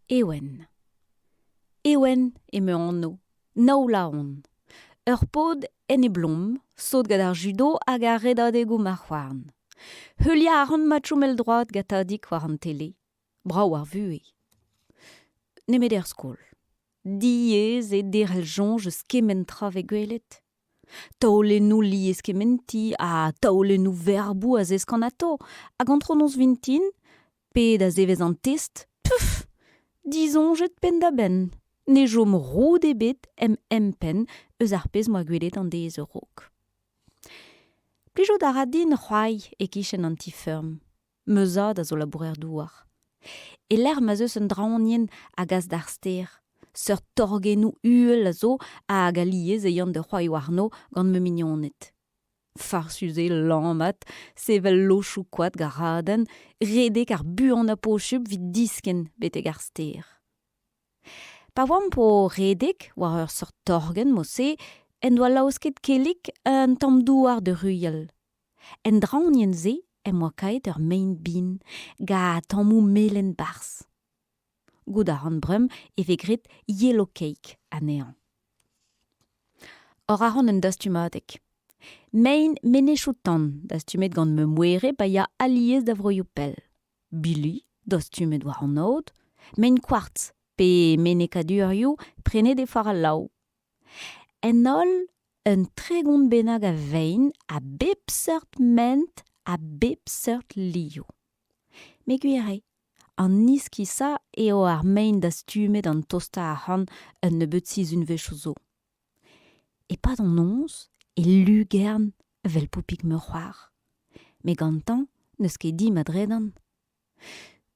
Ewen. Ewen eo ma anv, nav vloaz on. Ur paotr en e blom, sot gant ar judo hag ar redadegoù marc'h-houarn. Heuliañ a ran matchoù mell-droad gant tadig war an tele. Brav ar vuhez. Nemet er skol. Diaes eo derc'hel soñj eus kement tra 'vez gwelet. Taolennoù lieskementiñ ha taolennoù verboù a zeskan atav hag antronoz vintin, pe da zevezh an test, puf ! Disoñjet penn-da-benn. Ne chom roud ebet em empenn eus ar pezh 'moa gwelet an deiz a-raok. Plijout a ra din c'hoari e-kichen an ti-feurm. Ma zad a zo labourer-douar. E-lec'h ma'z eus un draoñienn a gas d'ar stêr, seurt torgennoù uhel a zo hag alies e yan da c'hoari warno gant ma mignoned. Farsus eo lammat, sevel lochoù koad gant raden, redek ar buanañ posupl evit diskenn betek ar stêr. Pa oamp o redek war ur seurt torgenn mod-se en doa laosket Kellig un tamm douar da ruilhal. En draoñienn-se em boa kaet ur maen-bin gant tammoù melen 'barzh. Goût a ran bremañ e vez graet yellow cake anezhañ. Oc'h a ran un dastumadeg. Mein menezioù-tan dastumet gant ma moereb a ya alies da vroioù pell. Bili dastumet war an aod, mein kwartz pe menekadurioù prenet e foar al laou. En holl un 30 bennak a vein a bep seurt ment a bep seurt liv. Met gwir eo, an iskisañ eo ar mein dastumet an tostañ ac'hann un nebeud sizhunvezhioù zo. E-pad an noz e lugern evel poupig ma c'hoar. Met gantañ n'eus ket dimp a dredan.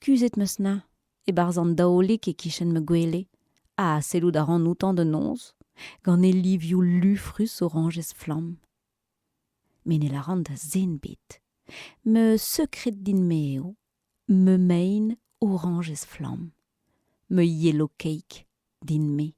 Kuzhet 'm eus 'neñ e-barzh an daolig e-kichen ma gwele ha sellout a ran outañ da noz gant e livioù lufrus orañjez flamm. Met ne lâran da zen ebet. Ma sekred din-me eo ma mein orañjez flamm, ma yellow cake din-me.